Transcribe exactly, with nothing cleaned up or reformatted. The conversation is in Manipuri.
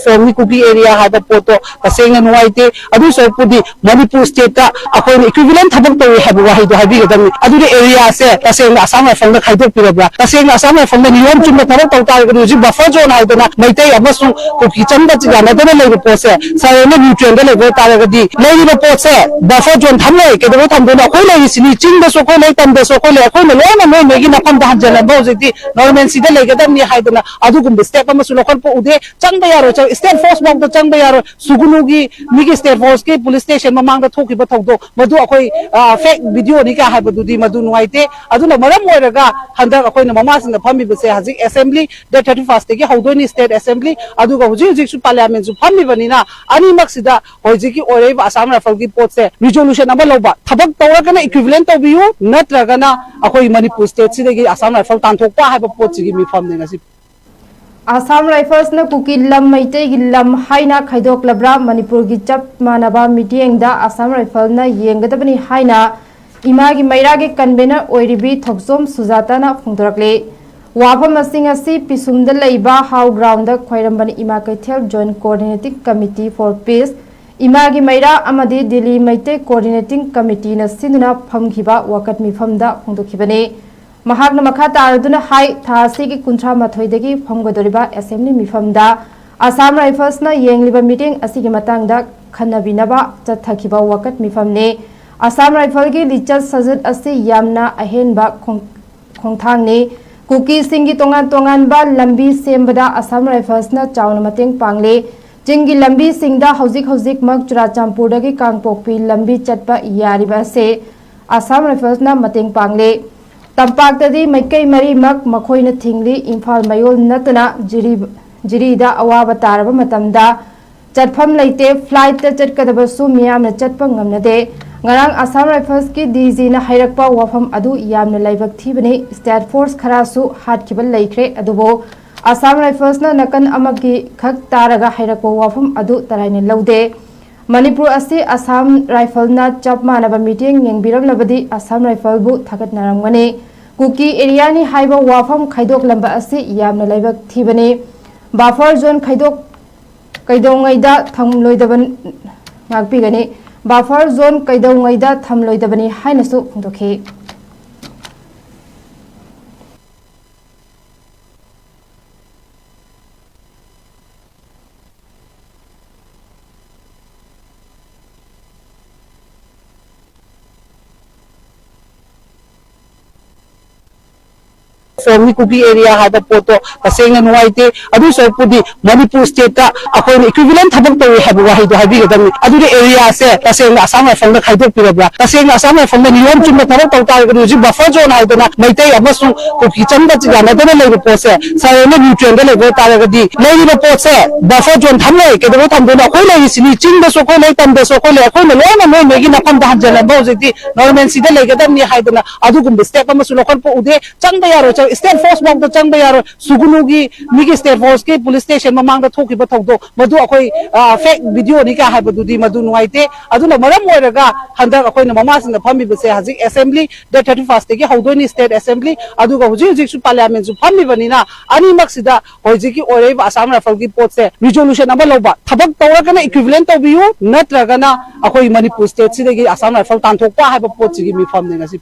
ꯁꯣꯝꯒꯤ ꯀꯨꯀꯤ ꯑꯦꯔꯤꯌꯥ ꯍꯥꯏꯕ ꯄꯣꯠꯇꯣ ꯇꯁꯦꯡꯅ ꯅꯨꯡꯉꯥꯏꯇꯦ꯫ ꯑꯗꯨ ꯁꯔꯨꯛꯄꯨꯗꯤ ꯃꯅꯤꯄꯨꯔ ꯁ꯭ꯇꯦꯠꯇ ꯑꯩꯈꯣꯏꯅ ꯏꯀ꯭ꯋꯤꯚꯤꯂꯦꯟ ꯊꯕꯛ ꯇꯧꯏ ꯍꯥꯏꯕ ꯋꯥꯍꯩꯗꯣ ꯍꯥꯏꯕꯤꯒꯗꯕꯅꯤ꯫ ꯑꯗꯨꯅ ꯑꯦꯔꯤꯌꯥꯁꯦ ꯇꯁꯦꯡꯅ ꯑꯁꯥꯝ ꯔꯥꯏꯐꯜꯗ ꯈꯥꯏꯗꯣꯛꯄꯤꯔꯕ꯭ꯔꯥ? ꯇꯁꯦꯡꯅ ꯑꯁꯥꯝ ꯔꯥꯏꯐꯜꯗ ꯅꯤꯌꯣꯝ ꯆꯨꯝꯅ ꯊꯕꯛ ꯇꯧ ꯇꯥꯔꯒꯗꯤ ꯍꯧꯖꯤꯛ ꯕꯐꯔ ꯖꯣꯟ ꯍꯥꯏꯗꯅ ꯃꯩꯇꯩ ꯑꯃꯁꯨꯡ ꯀꯨꯀꯤ ꯆꯪꯕ ꯌꯥꯅꯗꯅ ꯂꯩꯕ ꯄꯣꯠꯁꯦ ꯁꯔꯦꯟꯗꯔ ꯅ꯭ꯌꯨꯇ꯭ꯔꯦꯟꯗ ꯂꯩꯕ ꯑꯣꯏ ꯇꯥꯔꯒꯗꯤ ꯂꯩꯔꯤꯕ ꯄꯣꯠꯁꯦ ꯕꯐꯔ ꯖꯣꯟ ꯊꯝꯂꯣꯏ꯫ ꯀꯩꯗꯧꯕꯩ ꯊꯝꯗꯣꯏꯅꯣ? ꯑꯩꯈꯣꯏ ꯂꯩꯔꯤꯁꯤꯅꯤ, ꯆꯤꯡꯗꯁꯨ ꯑꯩꯈꯣꯏ ꯂꯩ, ꯇꯝꯗꯁꯨ ꯑꯩꯈꯣꯏ ꯂꯩ, ꯑꯩꯈꯣꯏꯅ ꯂꯣꯏꯅ ꯅꯣꯏ ꯅꯣꯏꯒꯤ ꯅꯐꯝꯗ ꯍꯟꯖꯤꯜꯂꯝꯕ ꯍꯧꯖꯤꯛꯇꯤ ꯅꯣꯔꯃꯦꯟꯁꯤꯗ ꯂꯩꯒꯗꯕꯅꯤ ꯍꯥꯏꯗꯅ ꯑꯗꯨꯒꯨꯝꯕ ꯁ꯭ꯇꯦꯞ ꯑꯃꯁꯨ ꯂꯧꯈꯠꯄ ꯎꯗꯦ꯫ ꯆꯪꯕ ꯌꯥꯔꯣꯏ, ꯆꯪ-, ꯁ꯭ꯇꯦꯠ ꯐꯣꯔꯁ ꯐꯥꯎꯗ ꯆꯪꯕ ꯌꯥꯔꯣꯏ꯫ ꯁꯨꯒꯨꯅꯨꯒꯤ ꯃꯤꯒꯤ ꯁ꯭ꯇꯦꯠ ꯐꯣꯔꯁꯀꯤ ꯄꯨꯂꯤꯁ ꯁ꯭ꯇꯦꯁꯟ ꯃꯃꯥꯡꯗ ꯊꯣꯛꯈꯤꯕ ꯊꯧꯗꯣꯛ ꯃꯗꯨ ꯑꯩꯈꯣꯏ, ꯑ, ꯐꯦꯛ ꯚꯤꯗꯤꯑꯣꯅꯤ ꯀꯥꯏ ꯍꯥꯏꯕꯗꯨꯗꯤ ꯃꯗꯨ ꯅꯨꯡꯉꯥꯏꯇꯦ꯫ ꯑꯗꯨꯅ ꯃꯔꯝ ꯑꯣꯏꯔꯒ ꯍꯟꯗꯛ ꯑꯩꯈꯣꯏꯅ ꯃꯃꯥꯁꯤꯡꯅ ꯐꯝꯃꯤꯕꯁꯦ ꯍꯧꯖꯤꯛ ꯑꯦꯁꯦꯝꯕ꯭ꯂꯤ ꯗꯦꯠ ꯊꯥꯔꯇꯤ ꯐꯥꯔꯁꯇꯒꯤ ꯍꯧꯗꯣꯏꯅꯤ ꯁ꯭ꯇꯦꯠ ꯑꯦꯁꯦꯝꯕ꯭ꯂꯤ, ꯑꯗꯨꯒ ꯍꯧꯖꯤꯛ ꯍꯧꯖꯤꯛꯁꯨ ꯄꯥꯔꯂꯤꯌꯥꯃꯦꯟꯁꯨ ꯐꯝꯃꯤꯕꯅꯤꯅ ꯑꯅꯤꯃꯛꯁꯤꯗ ꯍꯧꯖꯤꯛꯀꯤ ꯑꯣꯏꯔꯛꯏꯕ ꯑꯁꯥꯝ ꯔꯥꯏꯐꯜꯒꯤ ꯄꯣꯠꯁꯦ ꯔꯤꯖꯣꯂꯨꯁꯟ ꯑꯃ ꯂꯧꯕ, ꯊꯕꯛ ꯇꯧꯔꯒꯅ ꯏꯀ꯭ꯋꯤꯚꯤꯂꯦꯟ ꯇꯧꯕꯤꯌꯨ, ꯅꯠꯇ꯭ꯔꯒꯅ ꯑꯩꯈꯣꯏ ꯃꯅꯤꯄꯨꯔ ꯁ꯭ꯇꯦꯠꯁꯤꯗꯒꯤ ꯑꯁꯥꯝ ꯔꯥꯏꯐꯜ ꯇꯥꯟꯊꯣꯛꯄ ꯍꯥꯏꯕ ꯄꯣꯠꯁꯤꯒꯤ ꯃꯤꯐꯝꯅꯦ ꯉꯁꯤ꯫ ꯑꯁꯥꯝ ꯔꯥꯏꯐꯜꯁꯅ ꯀꯨꯀꯤ ꯂꯝ, ꯃꯩꯇꯩꯒꯤ ꯂꯝ ꯍꯥꯏꯅ ꯈꯥꯏꯗꯣꯛꯂꯕ꯭ꯔꯥ? ꯃꯅꯤꯄꯨꯔꯒꯤ ꯆꯞ ꯃꯥꯟꯅꯕ ꯃꯤꯠꯌꯦꯡꯗ ꯑꯁꯥꯝ ꯔꯥꯏꯐꯜꯅ ꯌꯦꯡꯒꯗꯕꯅꯤ ꯍꯥꯏꯅ ꯏꯃꯥꯒꯤ ꯃꯩꯔꯥꯒꯤ ꯀꯟꯚꯦꯅꯔ ꯑꯣꯏꯔꯤꯕꯤ ꯊꯣꯛꯆꯣꯝ ꯁꯨꯖꯥꯇꯥꯅ ꯐꯣꯡꯗꯣꯔꯛꯂꯤ꯫ ꯋꯥꯐꯝꯁꯤꯡ ꯑꯁꯤ ꯄꯤꯁꯨꯝꯗ ꯂꯩꯕ ꯍꯥꯎ ground Khwairamband Ima Keithel Joint Coordinating Committee for Peace, ꯏꯃꯥꯒꯤ ꯃꯩꯔꯥ ꯑꯃꯗꯤ ꯗꯤꯜꯂꯤ ꯃꯩꯇꯩ ꯀꯣꯑꯣꯔꯗꯤꯅꯦꯇꯤꯡ ꯀꯃꯤꯇꯤꯅ ꯁꯤꯟꯗꯨꯅ ꯐꯝꯈꯤꯕ ꯋꯥꯀꯠ ꯃꯤꯐꯝꯗ ꯐꯣꯡꯗꯣꯛꯈꯤꯕꯅꯤ꯫ ꯃꯍꯥꯛꯅ ꯃꯈꯥ ꯇꯥꯔꯗꯨꯅ ꯍꯥꯏ, ꯊꯥ ꯑꯁꯤꯒꯤ ꯀꯨꯟꯊ꯭ꯔꯥ ꯃꯥꯊꯣꯏꯗꯒꯤ ꯐꯝꯒꯗꯧꯔꯤꯕ ꯑꯦꯁꯦꯝꯕ꯭ꯂꯤ ꯃꯤꯐꯝꯗ ꯑꯁꯥꯝ ꯔꯥꯏꯐꯜꯁꯅ ꯌꯦꯡꯂꯤꯕ ꯃꯤꯠꯌꯦꯡ ꯑꯁꯤꯒꯤ ꯃꯇꯥꯡꯗ ꯈꯟꯅꯕꯤꯅꯕ ꯆꯠꯊꯈꯤꯕ ꯋꯥꯀꯠ ꯃꯤꯐꯝꯅꯤ꯫ ꯑꯁꯥꯝ ꯔꯥꯏꯐꯜꯒꯤ ꯂꯤꯆꯠ ꯁꯥꯖꯠ ꯑꯁꯤ ꯌꯥꯝꯅ ꯑꯍꯦꯟꯕ ꯈꯣꯡ-, ꯈꯣꯡꯊꯥꯡꯅꯤ꯫ ꯀꯨꯀꯤꯁꯤꯡꯒꯤ ꯇꯣꯉꯥꯟ ꯇꯣꯉꯥꯟꯕ ꯂꯝꯕꯤ ꯁꯦꯝꯕꯗ ꯑꯁꯥꯝ ꯔꯥꯏꯐꯜꯁꯅ ꯆꯥꯎꯅ ꯃꯇꯦꯡ ꯄꯥꯡꯂꯤ꯫ ꯆꯤꯡꯒꯤ ꯂꯝꯕꯤꯁꯤꯡꯗ ꯍꯧꯖꯤꯛ ꯍꯧꯖꯤꯛꯃꯛ ꯆꯨꯔꯥꯆꯥꯟꯄꯨꯔꯗꯒꯤ ꯀꯥꯡꯄꯣꯛꯄꯤ ꯂꯝꯕꯤ ꯆꯠꯄ ꯌꯥꯔꯤꯕ ꯑꯁꯤ ꯑꯁꯥꯝ ꯔꯥꯏꯐꯜꯁꯅ ꯃꯇꯦꯡ ꯄꯥꯡꯂꯤ꯫ ꯇꯝꯄꯥꯛꯇꯗꯤ ꯃꯥꯏꯀꯩ ꯃꯔꯤꯃꯛ ꯃꯈꯣꯏꯅ ꯊꯤꯡꯂꯤ꯫ ꯏꯝꯐꯥꯜ ꯃꯌꯣꯜ ꯅꯠꯇꯅ ꯖꯤꯔꯤ-, ꯖꯤꯔꯤꯗ ꯑꯋꯥꯕ ꯇꯥꯔꯕ ꯃꯇꯝꯗ ꯆꯠꯐꯝ ꯂꯩꯇꯦ꯫ ꯐ꯭ꯂꯥꯏꯠꯇ ꯆꯠꯀꯗꯕꯁꯨ ꯃꯤꯌꯥꯝꯅ ꯆꯠꯄ ꯉꯝꯅꯗꯦ꯫ ꯉꯔꯥꯡ ꯑꯁꯥꯝ ꯔꯥꯏꯐꯜꯁꯀꯤ ꯗꯤ ꯖꯤꯅ ꯍꯥꯏꯔꯛꯄ ꯋꯥꯐꯝ ꯑꯗꯨ ꯌꯥꯝꯅ ꯂꯥꯏꯕꯛ ꯊꯤꯕꯅꯤ꯫ ꯁ꯭ꯇꯦꯠ ꯐꯣꯔꯁ ꯈꯔꯁꯨ ꯍꯥꯠꯈꯤꯕ ꯂꯩꯈ꯭ꯔꯦ, ꯑꯗꯨꯕꯨ ꯑꯁꯥꯝ ꯔꯥꯏꯐꯜꯁꯅ ꯅꯥꯀꯟ ꯑꯃꯒꯤ ꯈꯛ ꯇꯥꯔꯒ ꯍꯥꯏꯔꯛꯄ ꯋꯥꯐꯝ ꯑꯗꯨ ꯇꯔꯥꯏꯅ ꯂꯧꯗꯦ꯫ ꯃꯅꯤꯄꯨꯔ ꯑꯁꯤ ꯑꯁꯥꯝ ꯔꯥꯏꯐꯜꯅ ꯆꯞ ꯃꯥꯟꯅꯕ ꯃꯤꯠꯌꯦꯡ ꯌꯦꯡꯕꯤꯔꯝꯂꯕꯗꯤ ꯑꯁꯥꯝ ꯔꯥꯏꯐꯜꯕꯨ ꯊꯥꯒꯠꯅꯔꯝꯒꯅꯤ꯫ ꯀꯨꯀꯤ ꯑꯦꯔꯤꯌꯥꯅꯤ ꯍꯥꯏꯕ ꯋꯥꯐꯝ ꯈꯥꯏꯗꯣꯛꯂꯝꯕ ꯑꯁꯤ ꯌꯥꯝꯅ ꯂꯥꯏꯕꯛ ꯊꯤꯕꯅꯤ꯫ ꯕꯐꯔ ꯖꯣꯟ ꯈꯥꯏꯗꯣꯛ-, ꯀꯩꯗꯧꯉꯩꯗ ꯊꯝꯂꯣꯏꯗꯕ ꯉꯥꯛꯄꯤꯒꯅꯤ? Buffer zone ꯀꯩꯗꯧꯉꯩꯗ ꯊꯝꯂꯣꯏꯗꯕꯅꯤ ꯍꯥꯏꯅꯁꯨ ꯐꯣꯡꯗꯣꯛꯈꯤ꯫ ꯐꯣꯝꯅꯤ ꯀꯨꯀꯤ ꯑꯦꯔꯤꯌꯥ ꯍꯥꯏꯕ ꯄꯣꯠꯇꯣ ꯇꯁꯦꯡꯅ ꯅꯨꯡꯉꯥꯏꯇꯦ꯫ ꯑꯗꯨ ꯁꯔꯨꯛꯄꯨꯗꯤ ꯃꯅꯤꯄꯨꯔ ꯁ꯭ꯇꯦꯠꯇ ꯑꯩꯈꯣꯏꯅ ꯏꯀ꯭ꯋꯤꯚꯤꯂꯦꯟ ꯊꯕꯛ ꯇꯧꯏ ꯍꯥꯏꯕ ꯋꯥꯍꯩꯗꯣ ꯍꯥꯏꯕꯤꯒꯗꯕꯅꯤ꯫ ꯑꯗꯨꯗꯤ ꯑꯦꯔꯤꯌꯥꯁꯦ ꯇꯁꯦꯡꯅ ꯑꯁꯥꯝ ꯔꯥꯏꯐꯜꯗ ꯈꯥꯏꯗꯣꯛꯄꯤꯔꯕ꯭ꯔꯥ? ꯇꯁꯦꯡꯅ ꯑꯁꯥꯝ ꯔꯥꯏꯐꯜꯅ ꯅꯤꯌꯣꯝ ꯆꯨꯝꯅ ꯊꯕꯛ ꯇꯧ ꯇꯥꯔꯒꯗꯤ ꯍꯧꯖꯤꯛ ꯕꯐꯔ ꯖꯣꯟ ꯍꯥꯏꯗꯅ ꯃꯩꯇꯩ ꯑꯃꯁꯨꯡ ꯀꯨꯀꯤ ꯆꯪꯕ ꯌꯥꯅꯗꯅ ꯂꯩꯕ ꯄꯣꯠꯁꯦ ꯁꯥꯏꯂꯦꯟ ꯅ꯭ꯌꯨꯇ꯭ꯔꯦꯟꯗ ꯂꯩꯕ ꯑꯣꯏꯇꯥꯔꯒꯗꯤ ꯂꯩꯔꯤꯕ ꯄꯣꯠꯁꯦ ꯕꯐꯔ ꯖꯣꯟ ꯊꯝꯃꯣꯏ꯫ ꯀꯩꯗꯧꯕꯩ ꯊꯝꯗꯣꯏꯅꯣ? ꯑꯩꯈꯣꯏ ꯂꯩꯔꯤꯁꯤꯅꯤ, ꯆꯤꯡꯗꯁꯨ ꯑꯩꯈꯣꯏ ꯂꯩ, ꯇꯝꯗꯁꯨ ꯑꯩꯈꯣꯏ ꯂꯩ, ꯑꯩꯈꯣꯏꯅ ꯂꯣꯏꯅ ꯃꯣꯏ ꯃꯣꯏꯒꯤ ꯃꯐꯝꯗ ꯍꯟꯖꯤꯜꯍꯟꯕ ꯍꯧꯖꯤꯛꯇꯤ ꯅꯣꯔꯃꯦꯟꯁꯤꯗ ꯂꯩꯒꯗꯕꯅꯤ ꯍꯥꯏꯗꯅ ꯑꯗꯨꯒꯨꯝꯕ ꯁ꯭ꯇꯦꯞ ꯑꯃꯁꯨ ꯂꯧꯈꯠꯄ ꯎꯗꯦ꯫ ꯆꯪꯕ ꯌꯥꯔꯣꯏ, ꯁ꯭ꯇꯦꯠ ꯐꯣꯔꯁ ꯐꯥꯎꯗ ꯆꯪꯕ ꯌꯥꯔꯣꯏ꯫ ꯁꯨꯒꯨꯅꯨꯒꯤ ꯃꯤꯒꯤ ꯁ꯭ꯇꯦꯠ ꯐꯣꯔꯁꯀꯤ ꯄꯨꯂꯤꯁ ꯁ꯭ꯇꯦꯁꯟ ꯃꯃꯥꯡꯗ ꯊꯣꯛꯈꯤꯕ ꯊꯧꯗꯣꯛ ꯃꯗꯨ ꯑꯩꯈꯣꯏ ꯐꯦꯛ ꯚꯤꯗꯤꯑꯣꯅꯤ ꯀꯥꯏ ꯍꯥꯏꯕꯗꯨꯗꯤ ꯃꯗꯨ ꯅꯨꯡꯉꯥꯏꯇꯦ꯫ ꯑꯗꯨꯅ ꯃꯔꯝ ꯑꯣꯏꯔꯒ ꯍꯟꯗꯛ ꯑꯩꯈꯣꯏꯅ ꯃꯃꯥꯁꯤꯡꯅ ꯐꯝꯃꯤꯕꯁꯦ ꯍꯧꯖꯤꯛ ꯑꯦꯁꯦꯝꯕ꯭ꯂꯤ ꯗꯦꯠ ꯊꯥꯔꯇꯤ ꯐꯥꯔꯁꯇꯒꯤ ꯍꯧꯗꯣꯏꯅꯤ ꯁ꯭ꯇꯦꯠ ꯑꯦꯁꯦꯝꯕ꯭ꯂꯤ꯫ ꯑꯗꯨꯒ ꯍꯧꯖꯤꯛ ꯍꯧꯖꯤꯛꯁꯨ ꯄꯥꯔꯂꯤꯌꯥꯃꯦꯟꯁꯨ ꯐꯝꯃꯤꯕꯅꯤꯅ ꯑꯅꯤꯃꯛꯁꯤꯗ ꯍꯧꯖꯤꯛꯀꯤ ꯑꯣꯏꯔꯛꯏꯕ ꯑꯁꯥꯝ ꯔꯥꯏꯐꯜꯒꯤ ꯄꯣꯠꯁꯦ ꯔꯤꯖꯣꯂꯨꯁꯟ ꯑꯃ ꯂꯧꯕ, ꯊꯕꯛ ꯇꯧꯔꯒꯅ ꯏꯀ꯭ꯋꯤꯚꯤꯂꯦꯟ ꯇꯧꯕꯤꯌꯨ, ꯅꯠꯇ꯭ꯔꯒꯅ ꯑꯩꯈꯣꯏ ꯃꯅꯤꯄꯨꯔ ꯁ꯭ꯇꯦꯠꯁꯤꯗꯒꯤ ꯑꯁꯥꯝ ꯔꯥꯏꯐꯜ ꯇꯥꯟꯊꯣꯛꯄ ꯍꯥꯏꯕ ꯄꯣꯠꯁꯤꯒꯤ ꯃꯤꯐꯝꯅꯦ ꯉꯁꯤ꯫